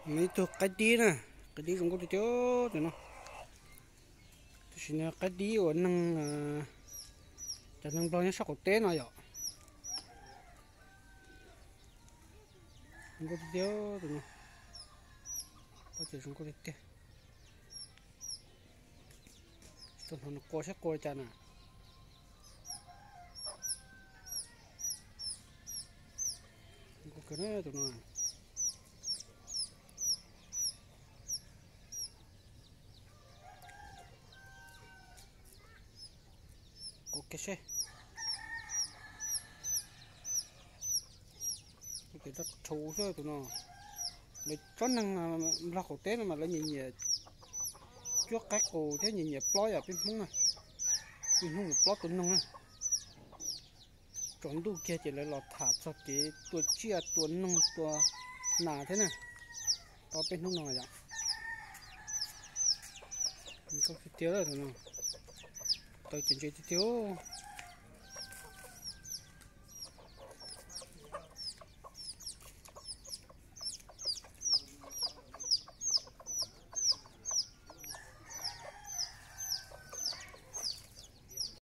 Muaj ib tug qaib dib na, qaib dib zoo nkauj tiag tiag tus no. Tab sis nws qaib dib uas neeg, cov neeg Nplog nyob sab qaum teb no yom. Zoo nkauj tiag tiag tus no. Pob ces zoo nkauj tiag tiag. Tsis tau hnov nws qua saib qua li cas na. Zoo nkauj kawg na tus no. Qua kiag seb. Ces rau rhuv xwb tus no. Lawv tsob neeg Nplog qaum teb no mas lawv nyiam nyiam cuab qaib qus thiab nyiam nyiam plob yom peb Hmoob na. Peb Hmoob mus plob tua noog na. Tsaus ntuj kiag ces lawv los tham txog kev tua tsiaj tua noog tua nas thiab na, rau peb hnub no yom. Zoo nkauj tiag tiag tus no. Taw ces ntse tiag tiag.